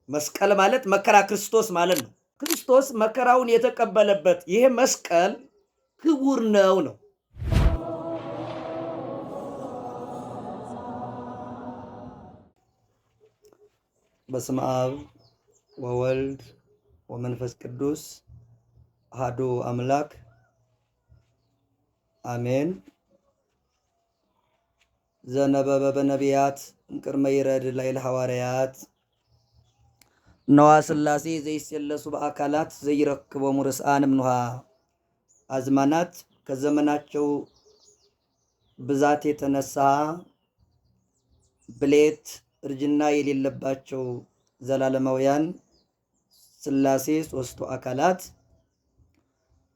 መስቀል ማለት መከራ ክርስቶስ ማለት ነው። ክርስቶስ መከራውን የተቀበለበት ይሄ መስቀል ክቡር ነው ነው። በስመ አብ ወወልድ ወመንፈስ ቅዱስ አሐዱ አምላክ አሜን። ዘነበበ በነቢያት እምቅድመ ይረድ ላዕለ ሐዋርያት ነዋ ሥላሴ ዘይሴለሱ በአካላት ዘይረክቦሙ ርስአን እምንሃ አዝማናት ከዘመናቸው ብዛት የተነሳ ብሌት እርጅና የሌለባቸው ዘላለማውያን ሥላሴ ሦስቱ አካላት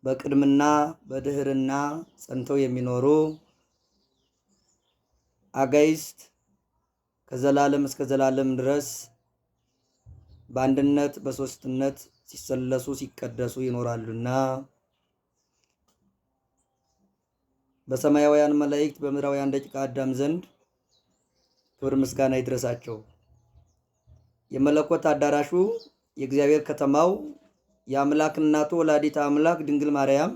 በቅድምና በድህርና ጸንተው የሚኖሩ አጋይስት ከዘላለም እስከ ዘላለም ድረስ በአንድነት በሦስትነት ሲሰለሱ ሲቀደሱ ይኖራሉና በሰማያውያን መላእክት በምድራውያን ደቂቀ አዳም ዘንድ ክብር ምስጋና ይድረሳቸው። የመለኮት አዳራሹ የእግዚአብሔር ከተማው የአምላክ እናቱ ወላዲተ አምላክ ድንግል ማርያም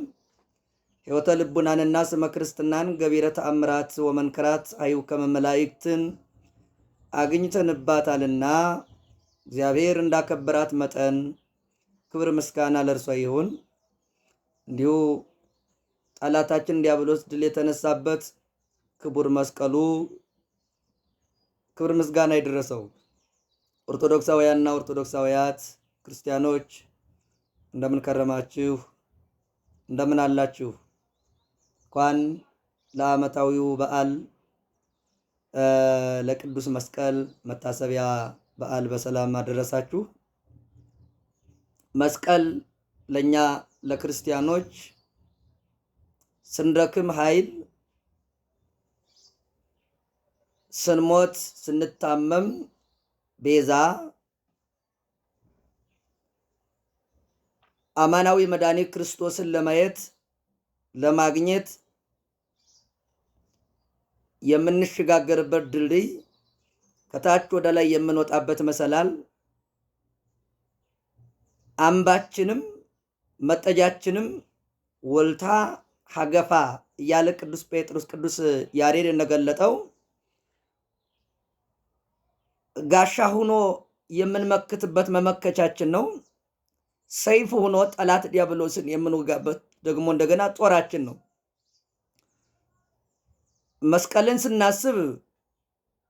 ሕይወተ ልቡናንና ስመ ክርስትናን ገቢረ ተአምራት ወመንክራት አይሁከመ መላእክትን አግኝተንባታልና እግዚአብሔር እንዳከበራት መጠን ክብር ምስጋና ለእርሷ ይሁን። እንዲሁ ጠላታችን ዲያብሎስ ድል የተነሳበት ክቡር መስቀሉ ክብር ምስጋና ይድረሰው። ኦርቶዶክሳውያንና ኦርቶዶክሳውያት ክርስቲያኖች እንደምን ከረማችሁ? እንደምን አላችሁ? እንኳን ለዓመታዊው በዓል ለቅዱስ መስቀል መታሰቢያ በዓል በሰላም አደረሳችሁ። መስቀል ለኛ ለክርስቲያኖች ስንደክም ኃይል፣ ስንሞት ስንታመም ቤዛ፣ አማናዊ መድኃኒት ክርስቶስን ለማየት ለማግኘት የምንሸጋገርበት ድልድይ፣ ከታች ወደ ላይ የምንወጣበት መሰላል፣ አምባችንም መጠጃችንም ወልታ ሀገፋ እያለ ቅዱስ ጴጥሮስ ቅዱስ ያሬድ እንደገለጠው ጋሻ ሆኖ የምንመክትበት መመከቻችን ነው። ሰይፍ ሆኖ ጠላት ዲያብሎስን የምንወጋበት ደግሞ እንደገና ጦራችን ነው። መስቀልን ስናስብ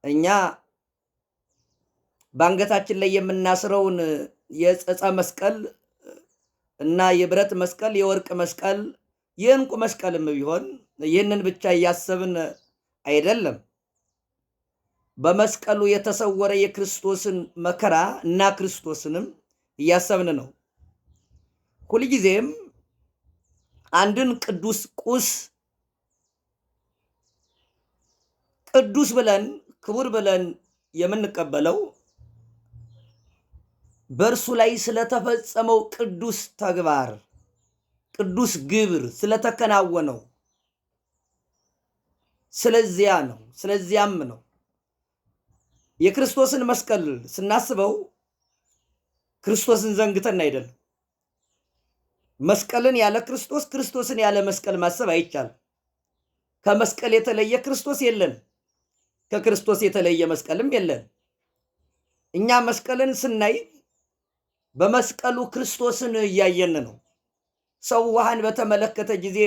እኛ በአንገታችን ላይ የምናስረውን የዕፀ መስቀል እና የብረት መስቀል፣ የወርቅ መስቀል፣ የዕንቁ መስቀልም ቢሆን ይህንን ብቻ እያሰብን አይደለም። በመስቀሉ የተሰወረ የክርስቶስን መከራ እና ክርስቶስንም እያሰብን ነው። ሁልጊዜም አንድን ቅዱስ ቁስ ቅዱስ ብለን ክቡር ብለን የምንቀበለው በእርሱ ላይ ስለተፈጸመው ቅዱስ ተግባር ቅዱስ ግብር ስለተከናወነው ስለዚያ ነው። ስለዚያም ነው። የክርስቶስን መስቀል ስናስበው ክርስቶስን ዘንግተን አይደለም። መስቀልን ያለ ክርስቶስ፣ ክርስቶስን ያለ መስቀል ማሰብ አይቻልም። ከመስቀል የተለየ ክርስቶስ የለን። ከክርስቶስ የተለየ መስቀልም የለን። እኛ መስቀልን ስናይ በመስቀሉ ክርስቶስን እያየን ነው። ሰው ውሃን በተመለከተ ጊዜ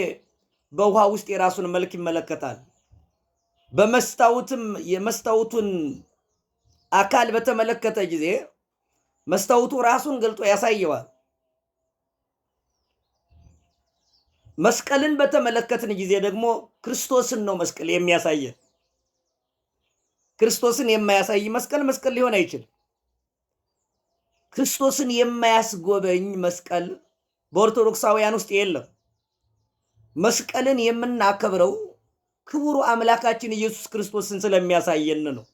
በውሃ ውስጥ የራሱን መልክ ይመለከታል። በመስታወትም የመስታወቱን አካል በተመለከተ ጊዜ መስታወቱ ራሱን ገልጦ ያሳየዋል። መስቀልን በተመለከትን ጊዜ ደግሞ ክርስቶስን ነው መስቀል የሚያሳየን። ክርስቶስን የማያሳይ መስቀል መስቀል ሊሆን አይችልም። ክርስቶስን የማያስጎበኝ መስቀል በኦርቶዶክሳውያን ውስጥ የለም። መስቀልን የምናከብረው ክቡሩ አምላካችን ኢየሱስ ክርስቶስን ስለሚያሳየን ነው።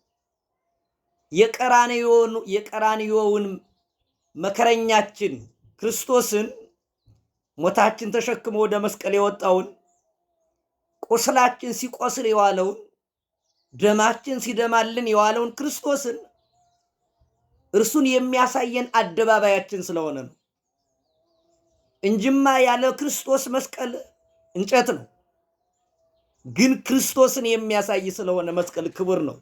የቀራንዮውን መከረኛችን ክርስቶስን ሞታችን ተሸክሞ ወደ መስቀል የወጣውን፣ ቁስላችን ሲቆስል የዋለውን፣ ደማችን ሲደማልን የዋለውን ክርስቶስን እርሱን የሚያሳየን አደባባያችን ስለሆነ ነው እንጂማ ያለ ክርስቶስ መስቀል እንጨት ነው። ግን ክርስቶስን የሚያሳይ ስለሆነ መስቀል ክቡር ነው።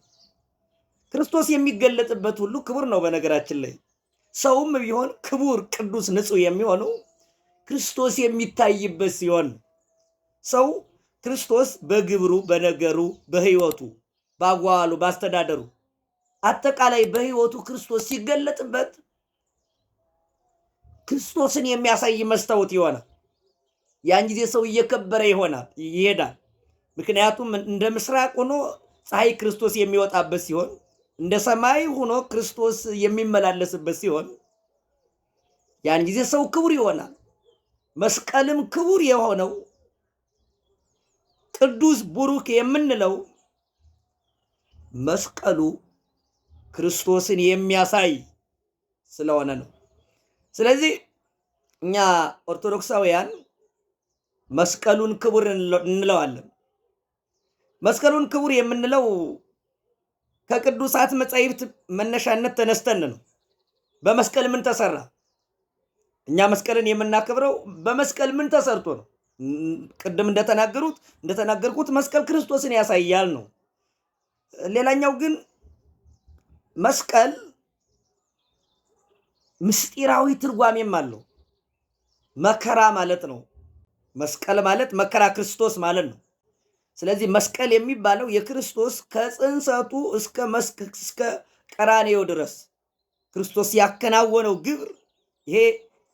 ክርስቶስ የሚገለጥበት ሁሉ ክቡር ነው። በነገራችን ላይ ሰውም ቢሆን ክቡር፣ ቅዱስ፣ ንጹሕ የሚሆነው ክርስቶስ የሚታይበት ሲሆን ሰው ክርስቶስ በግብሩ፣ በነገሩ፣ በሕይወቱ፣ በአጓዋሉ፣ በአስተዳደሩ አጠቃላይ በሕይወቱ ክርስቶስ ሲገለጥበት ክርስቶስን የሚያሳይ መስታወት ይሆናል። ያን ጊዜ ሰው እየከበረ ይሆናል ይሄዳል። ምክንያቱም እንደ ምስራቅ ሆኖ ፀሐይ ክርስቶስ የሚወጣበት ሲሆን፣ እንደ ሰማይ ሆኖ ክርስቶስ የሚመላለስበት ሲሆን ያን ጊዜ ሰው ክቡር ይሆናል። መስቀልም ክቡር የሆነው ቅዱስ ቡሩክ የምንለው መስቀሉ ክርስቶስን የሚያሳይ ስለሆነ ነው። ስለዚህ እኛ ኦርቶዶክሳውያን መስቀሉን ክቡር እንለዋለን። መስቀሉን ክቡር የምንለው ከቅዱሳት መጻሕፍት መነሻነት ተነስተን ነው። በመስቀል ምን ተሰራ? እኛ መስቀልን የምናከብረው በመስቀል ምን ተሰርቶ ነው? ቅድም እንደተናገርኩት መስቀል ክርስቶስን ያሳያል ነው። ሌላኛው ግን መስቀል ምስጢራዊ ትርጓሜም አለው። መከራ ማለት ነው። መስቀል ማለት መከራ ክርስቶስ ማለት ነው። ስለዚህ መስቀል የሚባለው የክርስቶስ ከጽንሰቱ እስከ ቀራንዮ ድረስ ክርስቶስ ያከናወነው ግብር ይሄ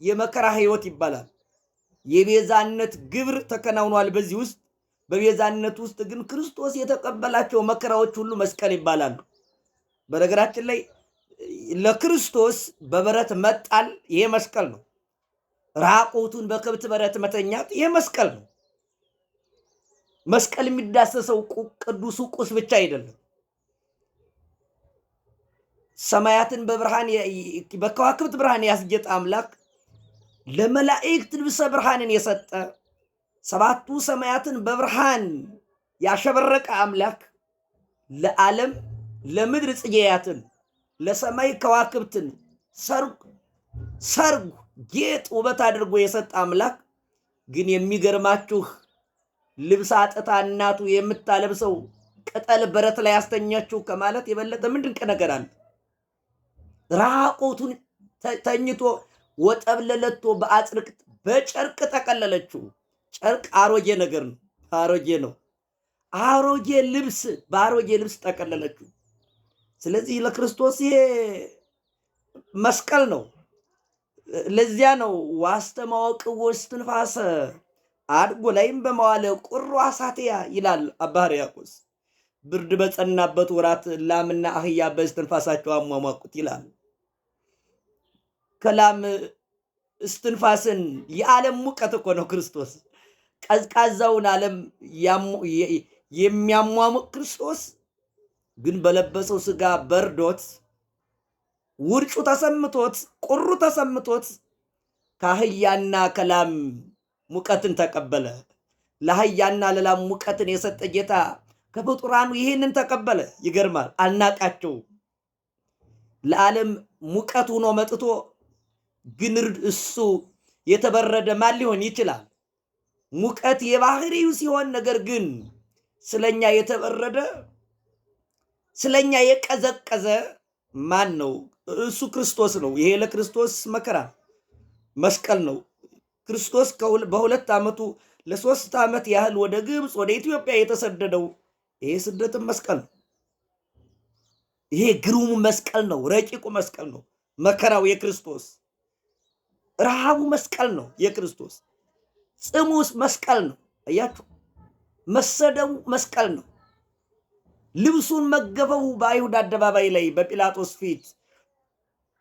የመከራ ሕይወት ይባላል። የቤዛነት ግብር ተከናውኗል። በዚህ ውስጥ በቤዛነት ውስጥ ግን ክርስቶስ የተቀበላቸው መከራዎች ሁሉ መስቀል ይባላሉ። በነገራችን ላይ ለክርስቶስ በበረት መጣል ይሄ መስቀል ነው። ራቁቱን በከብት በረት መተኛት ይሄ መስቀል ነው። መስቀል የሚዳሰሰው ቅዱሱ ቁስ ብቻ አይደለም። ሰማያትን በብርሃን በከዋክብት ብርሃን ያስጌጠ አምላክ ለመላእክት ልብሰ ብርሃንን የሰጠ ሰባቱ ሰማያትን በብርሃን ያሸበረቀ አምላክ ለዓለም ለምድር ጽጌያትን ለሰማይ ከዋክብትን ሰርጉ ጌጥ ውበት አድርጎ የሰጠ አምላክ ግን የሚገርማችሁ ልብስ አጥታ እናቱ የምታለብሰው ቅጠል በረት ላይ ያስተኛችው ከማለት የበለጠ ምን ድንቅ ነገር አለ? ራቁቱን ተኝቶ ወጠብለለቶ በአጽርቅት በጨርቅ ጠቀለለችው። ጨርቅ አሮጌ ነገር ነው፣ አሮጌ ነው። አሮጌ ልብስ በአሮጌ ልብስ ጠቀለለችው። ስለዚህ ለክርስቶስ ይሄ መስቀል ነው። ለዚያ ነው ዋስተማወቅ ወስትንፋሰ አድጎ ላይም በመዋለ ቁሮ አሳትያ ይላል አባ ሕርያቆስ። ብርድ በጸናበት ወራት ላምና አህያ በእስትንፋሳቸው አሟሟቁት ይላል። ከላም እስትንፋስን የዓለም ሙቀት እኮ ነው ክርስቶስ። ቀዝቃዛውን ዓለም የሚያሟሙቅ ክርስቶስ ግን በለበሰው ስጋ በርዶት ውርጩ ተሰምቶት ቁሩ ተሰምቶት ከአህያና ከላም ሙቀትን ተቀበለ። ለአህያና ለላም ሙቀትን የሰጠ ጌታ ከፍጡራኑ ይህንን ተቀበለ። ይገርማል። አልናቃቸው። ለዓለም ሙቀት ሆኖ መጥቶ ግን እሱ የተበረደ ማን ሊሆን ይችላል? ሙቀት የባህሪው ሲሆን ነገር ግን ስለኛ የተበረደ ስለኛ የቀዘቀዘ ማን ነው? እሱ ክርስቶስ ነው። ይሄ ለክርስቶስ መከራ መስቀል ነው። ክርስቶስ በ2 ዓመቱ ለ3 ዓመት ያህል ወደ ግብፅ ወደ ኢትዮጵያ የተሰደደው ይሄ ስደትም መስቀል ነው። ይሄ ግሩሙ መስቀል ነው። ረቂቁ መስቀል ነው። መከራው የክርስቶስ ረሃቡ መስቀል ነው። የክርስቶስ ጽሙ መስቀል ነው። አያችሁ፣ መሰደቡ መስቀል ነው። ልብሱን መገፈፉ በአይሁድ አደባባይ ላይ በጲላጦስ ፊት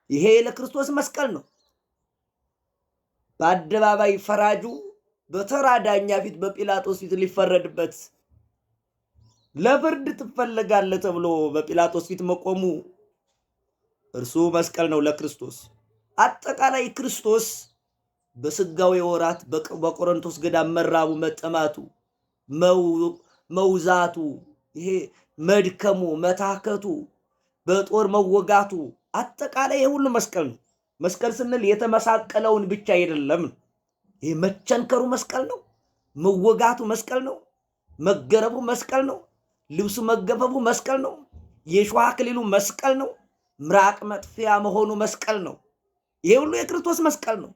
ይሄ ለክርስቶስ መስቀል ነው። በአደባባይ ፈራጁ በተራ ዳኛ ፊት በጲላጦስ ፊት ሊፈረድበት ለፍርድ ትፈለጋለህ ተብሎ በጲላጦስ ፊት መቆሙ እርሱ መስቀል ነው ለክርስቶስ። አጠቃላይ ክርስቶስ በስጋዊ ወራት በቆሮንቶስ ገዳም መራቡ፣ መጠማቱ፣ መውዛቱ፣ ይሄ መድከሙ፣ መታከቱ፣ በጦር መወጋቱ፣ አጠቃላይ የሁሉ መስቀል ነው። መስቀል ስንል የተመሳቀለውን ብቻ አይደለም። ይህ መቸንከሩ መስቀል ነው። መወጋቱ መስቀል ነው። መገረቡ መስቀል ነው። ልብሱ መገፈፉ መስቀል ነው። የእሾህ አክሊሉ መስቀል ነው። ምራቅ መጥፊያ መሆኑ መስቀል ነው። ይሄ ሁሉ የክርስቶስ መስቀል ነው።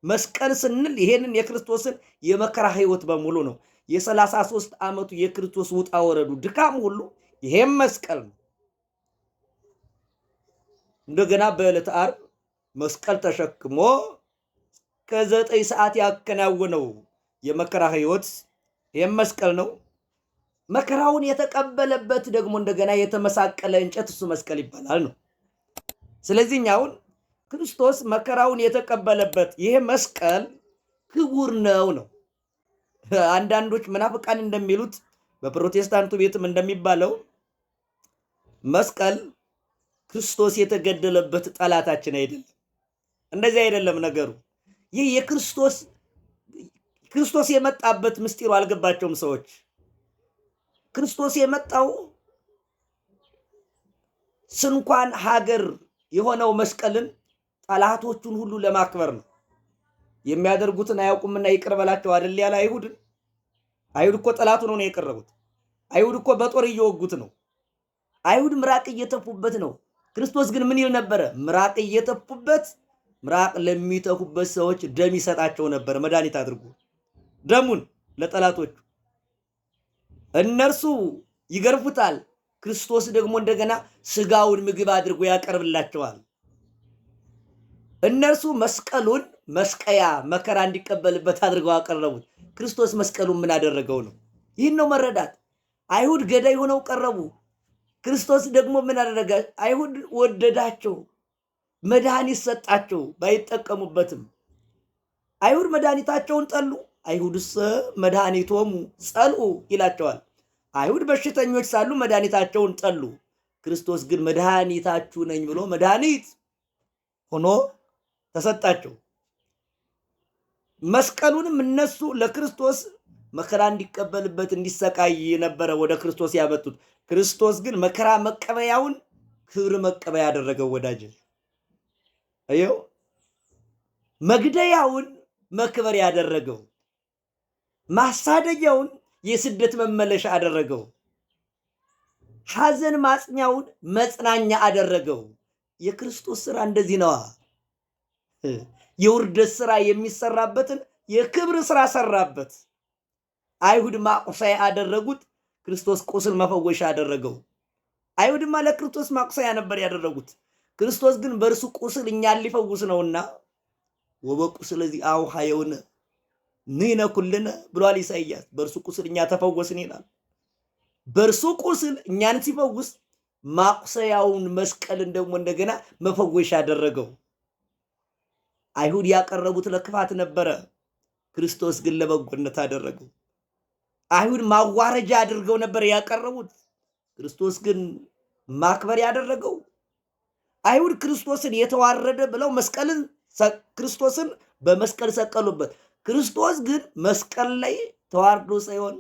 መስቀል ስንል ይሄንን የክርስቶስን የመከራ ሕይወት በሙሉ ነው። የ33 ዓመቱ የክርስቶስ ውጣ ወረዱ ድካም ሁሉ ይሄም መስቀል ነው። እንደገና በዕለተ ዓርብ መስቀል ተሸክሞ ከ9 ሰዓት ያከናወነው የመከራ ሕይወት ይሄም መስቀል ነው። መከራውን የተቀበለበት ደግሞ እንደገና የተመሳቀለ እንጨት እሱ መስቀል ይባላል ነው። ስለዚህ እኛ አሁን ክርስቶስ መከራውን የተቀበለበት ይሄ መስቀል ክቡር ነው ነው። አንዳንዶች መናፍቃን እንደሚሉት፣ በፕሮቴስታንቱ ቤትም እንደሚባለው መስቀል ክርስቶስ የተገደለበት ጠላታችን አይደለም። እንደዚህ አይደለም ነገሩ። ይህ የክርስቶስ ክርስቶስ የመጣበት ምስጢሩ አልገባቸውም ሰዎች። ክርስቶስ የመጣው ስንኳን ሀገር የሆነው መስቀልን ጠላቶቹን ሁሉ ለማክበር ነው። የሚያደርጉትን አያውቁምና ይቅር በላቸው አይደል ያለ አይሁድን። አይሁድ እኮ ጠላቱ ነው የቀረቡት። አይሁድ እኮ በጦር እየወጉት ነው። አይሁድ ምራቅ እየተፉበት ነው። ክርስቶስ ግን ምን ይል ነበረ? ምራቅ እየተፉበት ምራቅ ለሚተፉበት ሰዎች ደም ይሰጣቸው ነበር፣ መድኃኒት አድርጎ ደሙን ለጠላቶቹ። እነርሱ ይገርፉታል፣ ክርስቶስ ደግሞ እንደገና ስጋውን ምግብ አድርጎ ያቀርብላቸዋል። እነርሱ መስቀሉን መስቀያ መከራ እንዲቀበልበት አድርገው አቀረቡት። ክርስቶስ መስቀሉን ምን አደረገው ነው? ይህን ነው መረዳት። አይሁድ ገዳይ ሆነው ቀረቡ። ክርስቶስ ደግሞ ምን አደረገ? አይሁድ ወደዳቸው፣ መድኃኒት ሰጣቸው፣ ባይጠቀሙበትም። አይሁድ መድኃኒታቸውን ጠሉ። አይሁድስ መድኃኒቶሙ ጸልኡ ይላቸዋል። አይሁድ በሽተኞች ሳሉ መድኃኒታቸውን ጠሉ። ክርስቶስ ግን መድኃኒታችሁ ነኝ ብሎ መድኃኒት ሆኖ ተሰጣቸው። መስቀሉንም እነሱ ለክርስቶስ መከራ እንዲቀበልበት እንዲሰቃይ ነበረ ወደ ክርስቶስ ያመጡት። ክርስቶስ ግን መከራ መቀበያውን ክብር መቀበያ ያደረገው። ወዳጅ አየው፣ መግደያውን መክበር ያደረገው፣ ማሳደጃውን የስደት መመለሻ አደረገው፣ ሐዘን ማጽኛውን መጽናኛ አደረገው። የክርስቶስ ስራ እንደዚህ ነዋ። የውርደት ስራ የሚሰራበትን የክብር ስራ ሰራበት። አይሁድ ማቁሰያ አደረጉት፣ ክርስቶስ ቁስል መፈወሻ አደረገው። አይሁድማ ለክርስቶስ ማቁሰያ ነበር ያደረጉት። ክርስቶስ ግን በእርሱ ቁስል እኛን ሊፈውስ ነውና ወበቁስለ ዚአሁ ሐየውነ ንሕነ ኩልነ ብሏል ኢሳይያስ። በእርሱ ቁስል እኛ ተፈወስን ይላል። በእርሱ ቁስል እኛን ሲፈውስ ማቁሰያውን መስቀልን ደግሞ እንደገና መፈወሻ አደረገው። አይሁድ ያቀረቡት ለክፋት ነበረ፣ ክርስቶስ ግን ለበጎነት አደረገው። አይሁድ ማዋረጃ አድርገው ነበር ያቀረቡት፣ ክርስቶስ ግን ማክበር ያደረገው። አይሁድ ክርስቶስን የተዋረደ ብለው መስቀልን ክርስቶስን በመስቀል ሰቀሉበት። ክርስቶስ ግን መስቀል ላይ ተዋርዶ ሳይሆን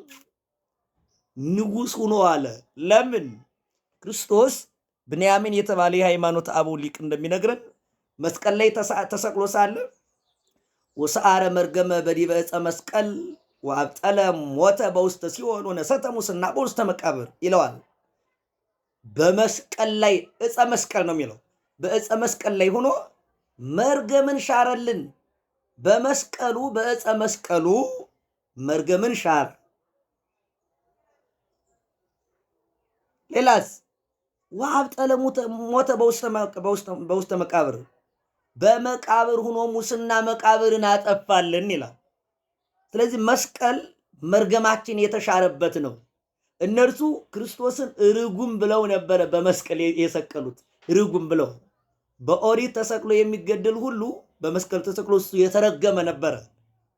ንጉሥ ሆኖ አለ። ለምን? ክርስቶስ ብንያሚን የተባለ የሃይማኖት አበው ሊቅ እንደሚነግረን መስቀል ላይ ተሰቅሎ ሳለ ወሰአረ መርገመ በዲበ ዕፀ መስቀል ወአብጠለ ሞተ በውስተ ሲኦል ወነሰተ ሙስና በውስተ መቃብር ይለዋል። በመስቀል ላይ ዕፀ መስቀል ነው የሚለው። በዕፀ መስቀል ላይ ሆኖ መርገምን ሻረልን። በመስቀሉ በዕፀ መስቀሉ መርገምን ሻር። ሌላስ ወአብጠለ ሞተ በውስተ መቃብር፣ በመቃብር ሆኖ ሙስና መቃብርን አጠፋልን ይላል። ስለዚህ መስቀል መርገማችን የተሻረበት ነው። እነርሱ ክርስቶስን ርጉም ብለው ነበረ በመስቀል የሰቀሉት። ርጉም ብለው በኦሪት ተሰቅሎ የሚገደል ሁሉ በመስቀል ተሰቅሎ እሱ የተረገመ ነበረ።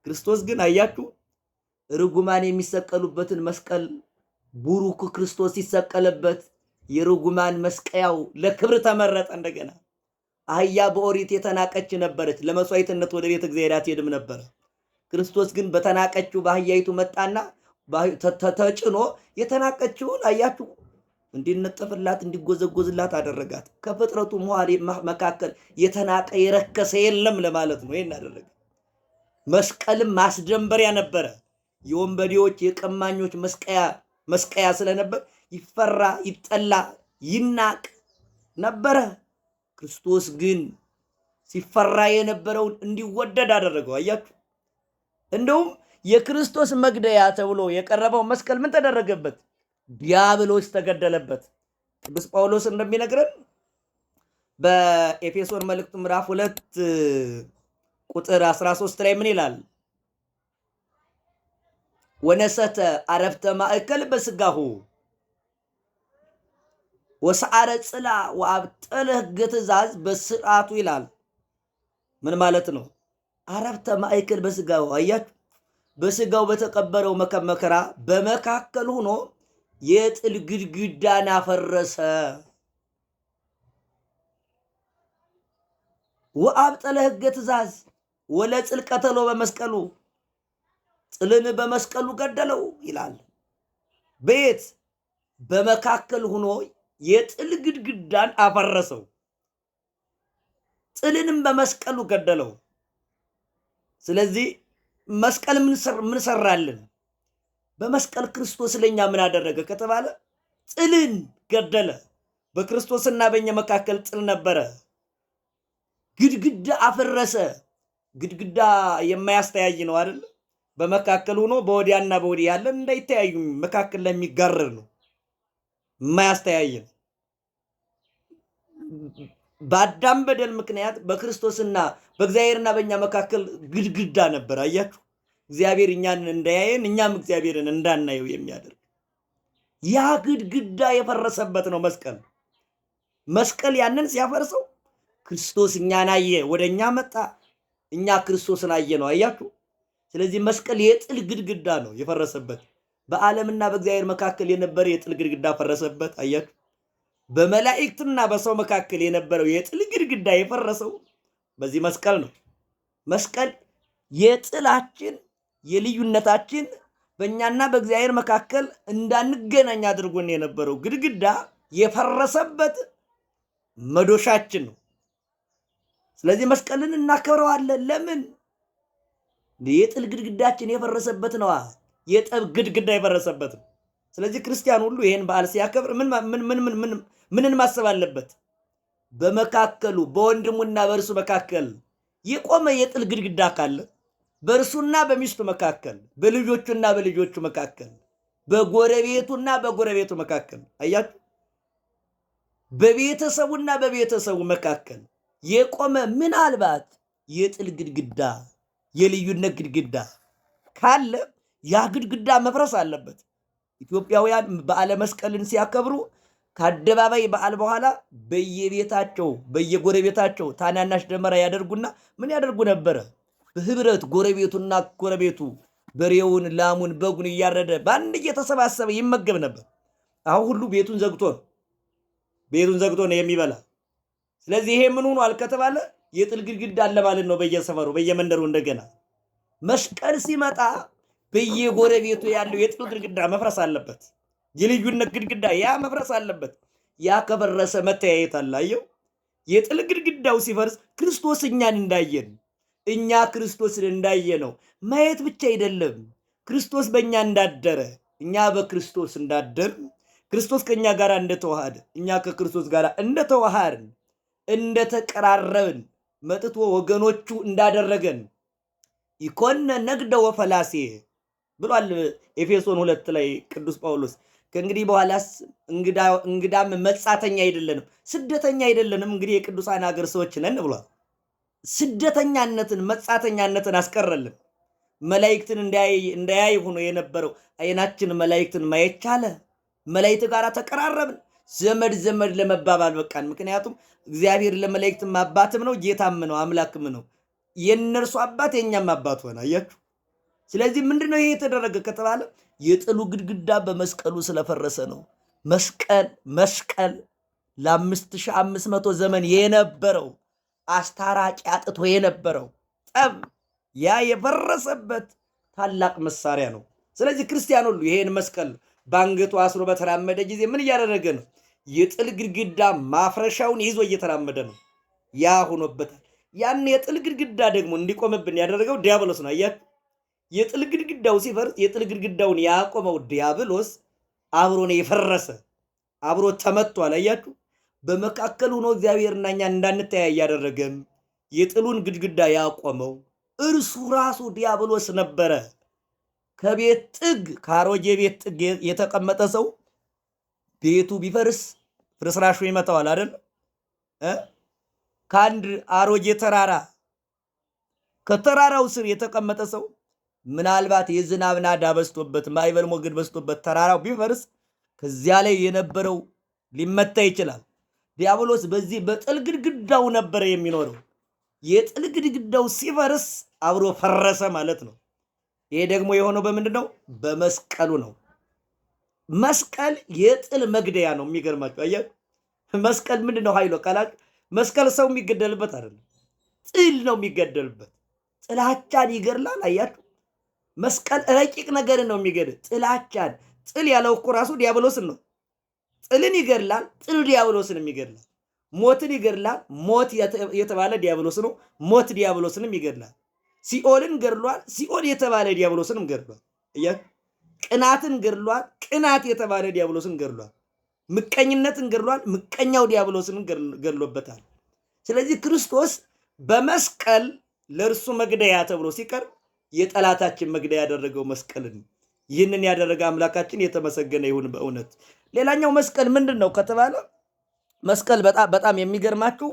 ክርስቶስ ግን አያችሁ ርጉማን የሚሰቀሉበትን መስቀል ቡሩክ ክርስቶስ ሲሰቀልበት የርጉማን መስቀያው ለክብር ተመረጠ። እንደገና አህያ በኦሪት የተናቀች ነበረች፣ ለመስዋዕትነት ወደ ቤተ እግዚአብሔር አትሄድም ነበረ። ክርስቶስ ግን በተናቀችው በአህያይቱ መጣና ተጭኖ የተናቀችውን አያችሁ እንዲነጠፍላት እንዲጎዘጎዝላት አደረጋት። ከፍጥረቱ መካከል የተናቀ የረከሰ የለም ለማለት ነው። ይህን አደረገ። መስቀልም ማስደንበሪያ ነበረ። የወንበዴዎች የቀማኞች መስቀያ ስለነበር ይፈራ፣ ይጠላ፣ ይናቅ ነበረ። ክርስቶስ ግን ሲፈራ የነበረውን እንዲወደድ አደረገው። አያችሁ፣ እንደውም የክርስቶስ መግደያ ተብሎ የቀረበው መስቀል ምን ተደረገበት? ዲያብሎስ ተገደለበት። ቅዱስ ጳውሎስ እንደሚነግረን በኤፌሶን መልእክቱ ምዕራፍ 2 ቁጥር 13 ላይ ምን ይላል? ወነሰተ አረፍተ ማእከል በስጋሁ ወሰዓረ ጽላ ወአብጠለ ሕገ ትእዛዝ በስርዓቱ ይላል። ምን ማለት ነው? አረፍተ ማእከል በስጋሁ። አያችሁ፣ በስጋው በተቀበለው መከራ በመካከል ሆኖ የጥል ግድግዳን አፈረሰ። ወአብጠለ ሕገ ትእዛዝ ወለጽል ቀተሎ በመስቀሉ፣ ጥልን በመስቀሉ ገደለው ይላል። በየት? በመካከል ሆኖ የጥል ግድግዳን አፈረሰው፣ ጥልንም በመስቀሉ ገደለው። ስለዚህ መስቀል ምን ሰራልን? በመስቀል ክርስቶስ ለኛ ምን አደረገ ከተባለ ጥልን ገደለ። በክርስቶስና በእኛ መካከል ጥል ነበረ። ግድግዳ አፈረሰ። ግድግዳ የማያስተያይ ነው አይደል? በመካከል ሆኖ በወዲያና በወዲህ ያለን እንዳይተያዩ መካከል ላይ የሚጋረድ ነው፣ የማያስተያይ ነው። በአዳም በደል ምክንያት በክርስቶስና በእግዚአብሔርና በእኛ መካከል ግድግዳ ነበር። አያችሁ፣ እግዚአብሔር እኛን እንዳያየን እኛም እግዚአብሔርን እንዳናየው የሚያደርግ ያ ግድግዳ የፈረሰበት ነው መስቀል። መስቀል ያንን ሲያፈርሰው ክርስቶስ እኛን አየ፣ ወደ እኛ መጣ። እኛ ክርስቶስን አየ ነው። አያችሁ። ስለዚህ መስቀል የጥል ግድግዳ ነው የፈረሰበት። በዓለምና በእግዚአብሔር መካከል የነበረ የጥል ግድግዳ ፈረሰበት። አያችሁ። በመላእክትና በሰው መካከል የነበረው የጥል ግድግዳ የፈረሰው በዚህ መስቀል ነው። መስቀል የጥላችን የልዩነታችን በእኛና በእግዚአብሔር መካከል እንዳንገናኝ አድርጎን የነበረው ግድግዳ የፈረሰበት መዶሻችን ነው። ስለዚህ መስቀልን እናከብረዋለን። ለምን? የጥል ግድግዳችን የፈረሰበት ነዋ። የጠብ ግድግዳ የፈረሰበት ነው። ስለዚህ ክርስቲያን ሁሉ ይሄን በዓል ሲያከብር ምንን ማሰብ አለበት? በመካከሉ በወንድሙና በእርሱ መካከል የቆመ የጥል ግድግዳ ካለ፣ በእርሱና በሚስቱ መካከል፣ በልጆቹና በልጆቹ መካከል፣ በጎረቤቱና በጎረቤቱ መካከል፣ አያችሁ፣ በቤተሰቡና በቤተሰቡ መካከል የቆመ ምናልባት የጥል ግድግዳ የልዩነት ግድግዳ ካለ ያ ግድግዳ መፍረስ አለበት። ኢትዮጵያውያን በዓለ መስቀልን ሲያከብሩ ከአደባባይ በዓል በኋላ በየቤታቸው በየጎረቤታቸው ታናናሽ ደመራ ያደርጉና ምን ያደርጉ ነበረ? በህብረት ጎረቤቱና ጎረቤቱ በሬውን፣ ላሙን፣ በጉን እያረደ በአንድ እየተሰባሰበ ይመገብ ነበር። አሁን ሁሉ ቤቱን ዘግቶ ነው ቤቱን ዘግቶ ነው የሚበላ። ስለዚህ ይሄ ምን ሆኗል ከተባለ የጥል ግድግዳ አለ ማለት ነው በየሰፈሩ በየመንደሩ። እንደገና መስቀል ሲመጣ በየጎረቤቱ ያለው የጥል ግድግዳ መፍረስ አለበት። የልዩነት ግድግዳ ያ መፍረስ አለበት። ያ ከፈረሰ መተያየት አለ። አየው፣ የጥል ግድግዳው ሲፈርስ ክርስቶስ እኛን እንዳየን እኛ ክርስቶስን እንዳየ ነው ማየት ብቻ አይደለም። ክርስቶስ በእኛ እንዳደረ እኛ በክርስቶስ እንዳደር፣ ክርስቶስ ከእኛ ጋር እንደተዋሃደ እኛ ከክርስቶስ ጋር እንደተዋሃድን፣ እንደተቀራረብን፣ መጥቶ ወገኖቹ እንዳደረገን፣ ይኮነ ነግደ ወፈላሴ ብሏል ኤፌሶን 2 ላይ ቅዱስ ጳውሎስ። ከእንግዲህ በኋላስ እንግዳም መጻተኛ አይደለንም፣ ስደተኛ አይደለንም፣ እንግዲህ የቅዱሳን ሀገር ሰዎች ነን ብሏል። ስደተኛነትን መጻተኛነትን አስቀረልን። መላእክትን እንዳያይ ሆኖ የነበረው አይናችን መላእክትን ማየት ቻለ። መላእክት ጋር ተቀራረብን። ዘመድ ዘመድ ለመባባል በቃን። ምክንያቱም እግዚአብሔር ለመላእክትም አባትም ነው፣ ጌታም ነው፣ አምላክም ነው። የእነርሱ አባት የእኛም አባት ሆነ። አያችሁ። ስለዚህ ምንድነው ይሄ የተደረገ ከተባለ የጥሉ ግድግዳ በመስቀሉ ስለፈረሰ ነው። መስቀል መስቀል ለ5500 ዘመን የነበረው አስታራቂ አጥቶ የነበረው ጠብ ያ የፈረሰበት ታላቅ መሳሪያ ነው። ስለዚህ ክርስቲያን ሁሉ ይሄን መስቀል በአንገቱ አስሮ በተራመደ ጊዜ ምን እያደረገ ነው? የጥል ግድግዳ ማፍረሻውን ይዞ እየተራመደ ነው። ያ ሆኖበታል። ያን የጥል ግድግዳ ደግሞ እንዲቆምብን ያደረገው ዲያብሎስ ነው። አያችሁ፣ የጥል ግድግዳው ሲፈርስ የጥል ግድግዳውን ያቆመው ዲያብሎስ አብሮ ነው የፈረሰ፣ አብሮ ተመቷል። አያችሁ፣ በመካከል ሆኖ እግዚአብሔርና እኛ እንዳንተያይ ያደረገም የጥሉን ግድግዳ ያቆመው እርሱ ራሱ ዲያብሎስ ነበረ። ከቤት ጥግ ከአሮጌ ቤት ጥግ የተቀመጠ ሰው ቤቱ ቢፈርስ ፍርስራሹ ይመታዋል አይደል? ከአንድ አሮጌ ተራራ ከተራራው ስር የተቀመጠ ሰው ምናልባት የዝናብ ናዳ በዝቶበት ማዕበል ሞገድ በዝቶበት ተራራው ቢፈርስ ከዚያ ላይ የነበረው ሊመታ ይችላል። ዲያብሎስ በዚህ በጥል ግድግዳው ነበረ የሚኖረው። የጥል ግድግዳው ሲፈርስ አብሮ ፈረሰ ማለት ነው። ይሄ ደግሞ የሆነው በምንድን ነው? በመስቀሉ ነው። መስቀል የጥል መግደያ ነው። የሚገርማችሁ አያችሁ፣ መስቀል ምንድን ነው ኃይሎ ካላችሁ፣ መስቀል ሰው የሚገደልበት አይደለም፣ ጥል ነው የሚገደልበት። ጥላቻን ይገድላል። አያችሁ፣ መስቀል ረቂቅ ነገርን ነው የሚገድል፣ ጥላቻን። ጥል ያለው እኮ ራሱ ዲያብሎስን ነው። ጥልን ይገድላል። ጥል ዲያብሎስንም ይገድላል። ሞትን ይገድላል። ሞት የተባለ ዲያብሎስ ነው። ሞት ዲያብሎስንም ይገድላል። ሲኦልን ገድሏል። ሲኦል የተባለ ዲያብሎስንም ገድሏል። አያችሁ፣ ቅናትን ገድሏል። ቅናት የተባለ ዲያብሎስን ገድሏል። ምቀኝነትን ገድሏል። ምቀኛው ዲያብሎስን ገድሎበታል። ስለዚህ ክርስቶስ በመስቀል ለእርሱ መግደያ ተብሎ ሲቀርብ የጠላታችን መግደያ ያደረገው መስቀልን፣ ይህንን ያደረገ አምላካችን የተመሰገነ ይሁን በእውነት። ሌላኛው መስቀል ምንድን ነው ከተባለ መስቀል በጣም በጣም የሚገርማችሁ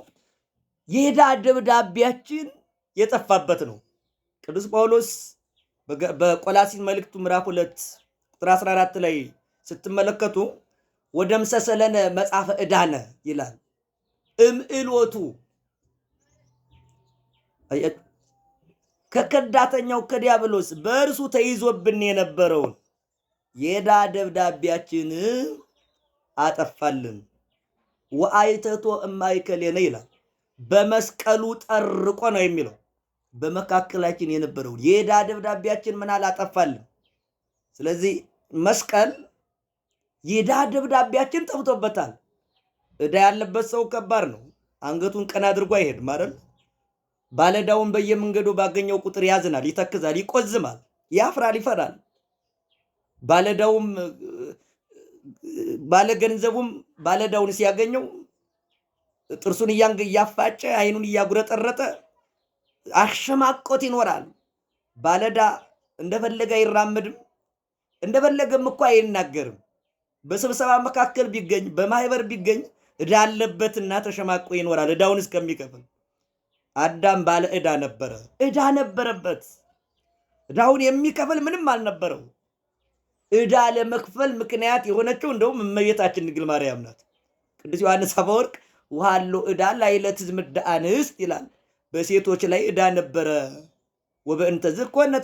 የዕዳ ደብዳቤያችን የጠፋበት ነው። ቅዱስ ጳውሎስ በቆላሲስ መልእክቱ ምዕራፍ 2 ቁጥር 14 ላይ ስትመለከቱ ወደምሰሰለነ መጽሐፈ ዕዳነ ይላል። እምዕሎቱ ከከዳተኛው ከዲያብሎስ በእርሱ ተይዞብን የነበረውን የዕዳ ደብዳቤያችን አጠፋልን። ወአይተቶ እማእከሌነ ይላል። በመስቀሉ ጠርቆ ነው የሚለው። በመካከላችን የነበረውን የዕዳ ደብዳቤያችን ምን አላጠፋልን። ስለዚህ መስቀል የዕዳ ደብዳቤያችን ጠፍቶበታል። ዕዳ ያለበት ሰው ከባድ ነው። አንገቱን ቀና አድርጎ አይሄድም አይደል? ባለዕዳውን በየመንገዱ ባገኘው ቁጥር ያዝናል፣ ይተክዛል፣ ይቆዝማል፣ ያፍራል፣ ይፈራል። ባለዕዳውም ባለገንዘቡም ባለዕዳውን ሲያገኘው ጥርሱን እያፋጨ አይኑን እያጉረጠረጠ አሸማቆት ይኖራል። ባለዕዳ እንደፈለገ አይራመድም፣ እንደፈለገም እኮ አይናገርም። በስብሰባ መካከል ቢገኝ በማህበር ቢገኝ ዕዳ አለበትና ተሸማቆ ይኖራል ዕዳውን እስከሚከፍል። አዳም ባለ ዕዳ ነበረ፣ ዕዳ ነበረበት። ዕዳውን የሚከፍል ምንም አልነበረው። ዕዳ ለመክፈል ምክንያት የሆነችው እንደውም እመቤታችን ድንግል ማርያም ናት። ቅዱስ ዮሐንስ አፈወርቅ ወሀሎ ዕዳ ላዕለ ትዝምደ አንስት ይላል። በሴቶች ላይ ዕዳ ነበረ። ወበእንተዝ ኮነት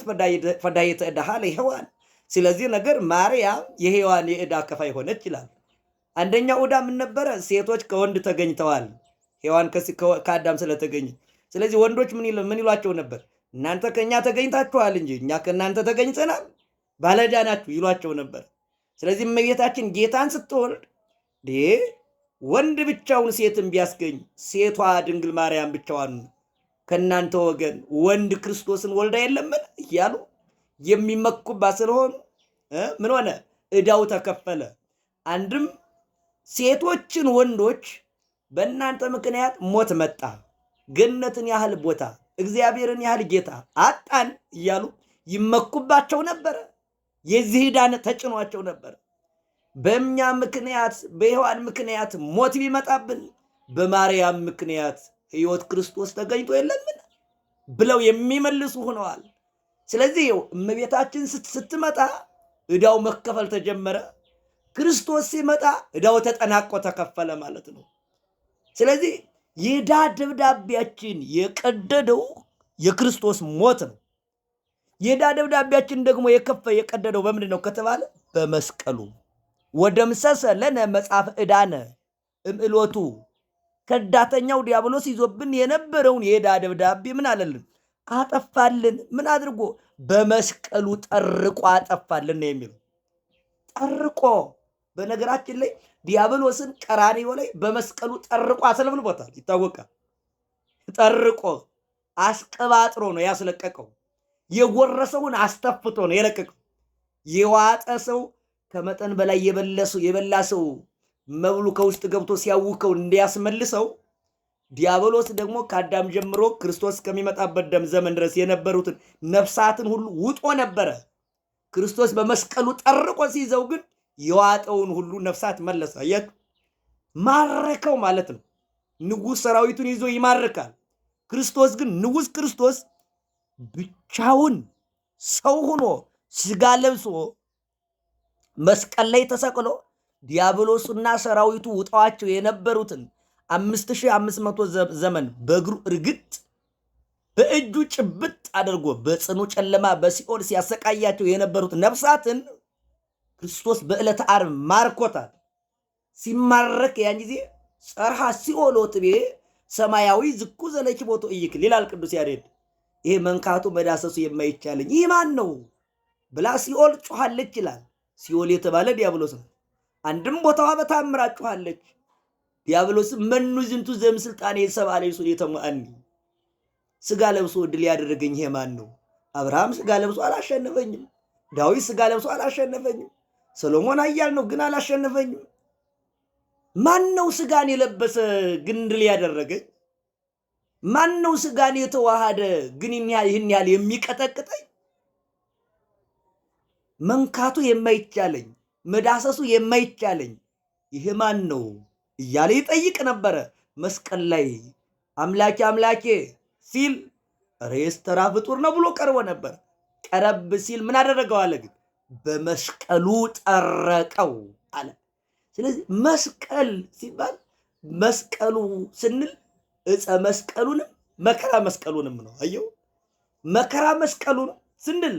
ፈዳይተ ዕዳሃ ለሔዋን። ስለዚህ ነገር ማርያም የሔዋን የዕዳ ከፋይ ሆነች ይላል። አንደኛው ዕዳ ምን ነበረ? ሴቶች ከወንድ ተገኝተዋል። ሔዋን ከአዳም ስለተገኘ፣ ስለዚህ ወንዶች ምን ይሏቸው ነበር? እናንተ ከእኛ ተገኝታችኋል እንጂ እኛ ከእናንተ ተገኝተናል፣ ባለዕዳ ናችሁ ይሏቸው ነበር። ስለዚህ እመቤታችን ጌታን ስትወልድ ወንድ ብቻውን ሴትን ቢያስገኝ ሴቷ ድንግል ማርያም ብቻዋን ከእናንተ ወገን ወንድ ክርስቶስን ወልዳ የለምን እያሉ የሚመኩባት ስለሆኑ ምን ሆነ? ዕዳው ተከፈለ። አንድም ሴቶችን ወንዶች በእናንተ ምክንያት ሞት መጣ፣ ገነትን ያህል ቦታ እግዚአብሔርን ያህል ጌታ አጣን እያሉ ይመኩባቸው ነበረ። የዚህ ዕዳ ተጭኗቸው ነበር። በእኛ ምክንያት በሔዋን ምክንያት ሞት ቢመጣብን በማርያም ምክንያት ሕይወት ክርስቶስ ተገኝቶ የለምን ብለው የሚመልሱ ሆነዋል። ስለዚህ እመቤታችን ስትመጣ ዕዳው መከፈል ተጀመረ። ክርስቶስ ሲመጣ ዕዳው ተጠናቆ ተከፈለ ማለት ነው። ስለዚህ የዕዳ ደብዳቤያችን የቀደደው የክርስቶስ ሞት ነው። የዕዳ ደብዳቤያችን ደግሞ የቀደደው በምንድን ነው ከተባለ በመስቀሉ። ወደምሰሰ ለነ መጽሐፈ ዕዳነ እምዕሎቱ ከዳተኛው ዲያብሎስ ይዞብን የነበረውን የዕዳ ደብዳቤ ምን አለልን? አጠፋልን። ምን አድርጎ? በመስቀሉ ጠርቆ አጠፋልን ነው የሚለው። ጠርቆ። በነገራችን ላይ ዲያብሎስን ቀራንዮ ላይ በመስቀሉ ጠርቆ አስለፍልፎታል፣ ይታወቃል። ጠርቆ አስቀባጥሮ ነው ያስለቀቀው። የጎረሰውን አስተፍቶ ነው የለቀቀው። የዋጠ ሰው ከመጠን በላይ የበላ ሰው መብሉ ከውስጥ ገብቶ ሲያውከው እንዲያስመልሰው፣ ዲያብሎስ ደግሞ ከአዳም ጀምሮ ክርስቶስ ከሚመጣበት ደም ዘመን ድረስ የነበሩትን ነፍሳትን ሁሉ ውጦ ነበረ። ክርስቶስ በመስቀሉ ጠርቆ ሲይዘው ግን የዋጠውን ሁሉ ነፍሳት መለሰ። አያችሁ፣ ማረከው ማለት ነው። ንጉሥ ሰራዊቱን ይዞ ይማርካል። ክርስቶስ ግን ንጉሥ ክርስቶስ ብቻውን ሰው ሆኖ ስጋ ለብሶ መስቀል ላይ ተሰቅሎ ዲያብሎስና ሰራዊቱ ውጠዋቸው የነበሩትን 5500 ዘመን በእግሩ እርግጥ በእጁ ጭብጥ አድርጎ በጽኑ ጨለማ በሲኦል ሲያሰቃያቸው የነበሩት ነፍሳትን ክርስቶስ በዕለተ ዓርብ ማርኮታል። ሲማረክ ያን ጊዜ ጸርሐ ሲኦል ወትቤ ሰማያዊ ዝኩ ዘለኪቦቶ ኢይክል ይላል ቅዱስ ያሬድ። ይሄ መንካቱ መዳሰሱ የማይቻለኝ ይህ ማን ነው ብላ ሲኦል ጮኻለች ይላል። ሲኦል የተባለ ዲያብሎስ ነው። አንድም ቦታዋ በታምራት ጮኻለች። ዲያብሎስ መኑ ዝንቱ ዘእምሥልጣኔ ሰብአ ለይሱ የተሙአኒ፣ ስጋ ለብሶ ድል ያደረገኝ ይሄ ማን ነው? አብርሃም ስጋ ለብሶ አላሸነፈኝም። ዳዊት ስጋ ለብሶ አላሸነፈኝም። ሰሎሞን ኃያል ነው ግን አላሸነፈኝም። ማን ነው ስጋን የለበሰ ግን ድል ያደረገኝ? ማን ነው ስጋን የተዋሃደ ግን ይህን ያህል የሚቀጠቅጠኝ? መንካቱ የማይቻለኝ መዳሰሱ የማይቻለኝ ይህ ማን ነው እያለ ይጠይቅ ነበረ። መስቀል ላይ አምላኬ አምላኬ ሲል ሬስ ተራ ፍጡር ነው ብሎ ቀርቦ ነበር። ቀረብ ሲል ምን አደረገው አለ? ግን በመስቀሉ ጠረቀው አለ። ስለዚህ መስቀል ሲባል መስቀሉ ስንል ዕፀ መስቀሉንም መከራ መስቀሉንም ነው። አየው፣ መከራ መስቀሉን ስንል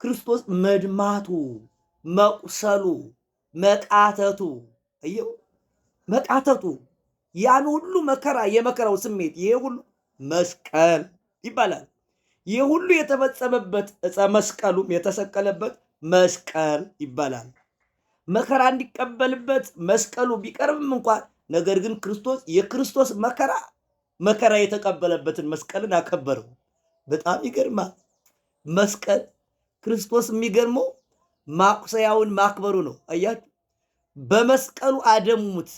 ክርስቶስ መድማቱ፣ መቁሰሉ፣ መቃተቱ፣ አየው መቃተቱ፣ ያን ሁሉ መከራ የመከራው ስሜት ይሄ ሁሉ መስቀል ይባላል። ይህ ሁሉ የተፈጸመበት ዕፀ መስቀሉም የተሰቀለበት መስቀል ይባላል። መከራ እንዲቀበልበት መስቀሉ ቢቀርብም እንኳን ነገር ግን ክርስቶስ የክርስቶስ መከራ መከራ የተቀበለበትን መስቀልን አከበረው። በጣም ይገርማል። መስቀል ክርስቶስ የሚገርመው ማቁሰያውን ማክበሩ ነው። አያችሁ፣ በመስቀሉ አደሙት።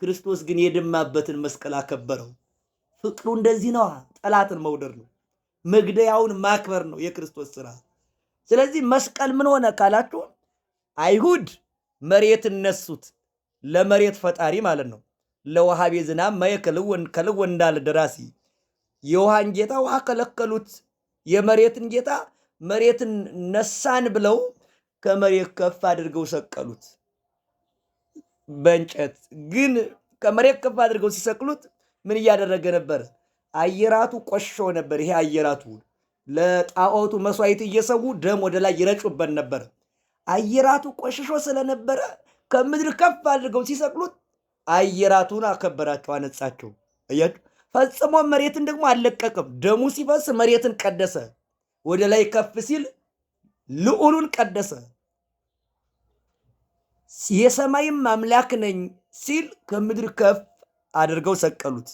ክርስቶስ ግን የደማበትን መስቀል አከበረው። ፍቅሩ እንደዚህ ነዋ። ጠላትን መውደድ ነው። መግደያውን ማክበር ነው የክርስቶስ ስራ። ስለዚህ መስቀል ምን ሆነ ካላችሁ አይሁድ መሬትን ነሱት፣ ለመሬት ፈጣሪ ማለት ነው። ለውሃቤ ዝናብ ማየ ከልወ እንዳለ ደራሲ የውሃን ጌታ ውሃ ከለከሉት። የመሬትን ጌታ መሬትን ነሳን ብለው ከመሬት ከፍ አድርገው ሰቀሉት በእንጨት። ግን ከመሬት ከፍ አድርገው ሲሰቅሉት ምን እያደረገ ነበር? አየራቱ ቆሾ ነበር። ይሄ አየራቱ ለጣዖቱ መስዋዕት እየሰዉ ደም ወደ ላይ ይረጩበት ነበር። አየራቱ ቆሽሾ ስለነበረ ከምድር ከፍ አድርገው ሲሰቅሉት አየራቱን አከበራቸው፣ አነጻቸው። አያችሁ፣ ፈጽሞ መሬትን ደግሞ አልለቀቅም። ደሙ ሲፈስ መሬትን ቀደሰ። ወደ ላይ ከፍ ሲል ልዑሉን ቀደሰ። የሰማይም አምላክ ነኝ ሲል ከምድር ከፍ አድርገው ሰቀሉት።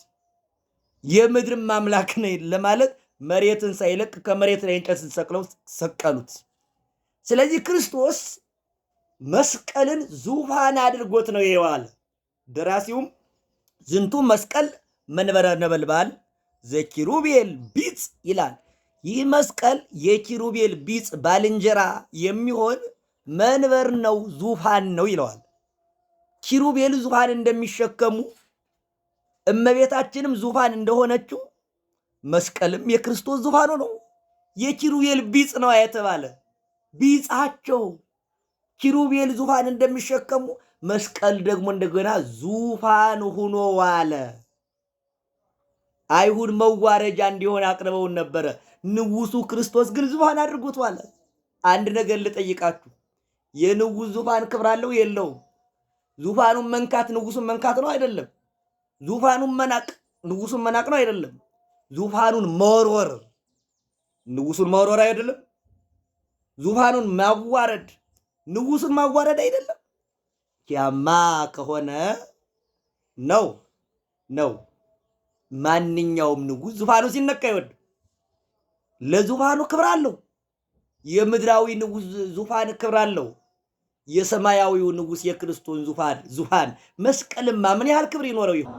የምድርም አምላክ ነኝ ለማለት መሬትን ሳይለቅ ከመሬት ላይ እንጨት ሰቅለው ሰቀሉት። ስለዚህ ክርስቶስ መስቀልን ዙፋን አድርጎት ነው የዋለ። ደራሲውም ዝንቱ መስቀል መንበረ ነበልባል ዘኪሩቤል ቢጽ ይላል። ይህ መስቀል የኪሩቤል ቢጽ ባልንጀራ የሚሆን መንበር ነው፣ ዙፋን ነው ይለዋል። ኪሩቤል ዙፋን እንደሚሸከሙ እመቤታችንም ዙፋን እንደሆነችው መስቀልም የክርስቶስ ዙፋኑ ነው። የኪሩቤል ቢጽ ነው የተባለ ቢጻቸው ኪሩቤል ዙፋን እንደሚሸከሙ መስቀል ደግሞ እንደገና ዙፋን ሆኖ ዋለ። አይሁድ መዋረጃ እንዲሆን አቅርበውን ነበረ። ንጉሱ ክርስቶስ ግን ዙፋን አድርጎት ዋለ። አንድ ነገር ልጠይቃችሁ፣ የንጉስ ዙፋን ክብር አለው የለውም? ዙፋኑን መንካት ንጉሱን መንካት ነው አይደለም? ዙፋኑን መናቅ ንጉሱን መናቅ ነው አይደለም? ዙፋኑን መወርወር ንጉሱን መወርወር አይደለም? ዙፋኑን ማዋረድ ንጉሱን ማዋረድ አይደለም? ያማ ከሆነ ነው ነው። ማንኛውም ንጉሥ ዙፋኑ ሲነካ አይወድም። ለዙፋኑ ክብር አለው። የምድራዊ ንጉሥ ዙፋን ክብር አለው። የሰማያዊው ንጉሥ የክርስቶስን ዙፋን መስቀልማ ምን ያህል ክብር ይኖረው ይሆን?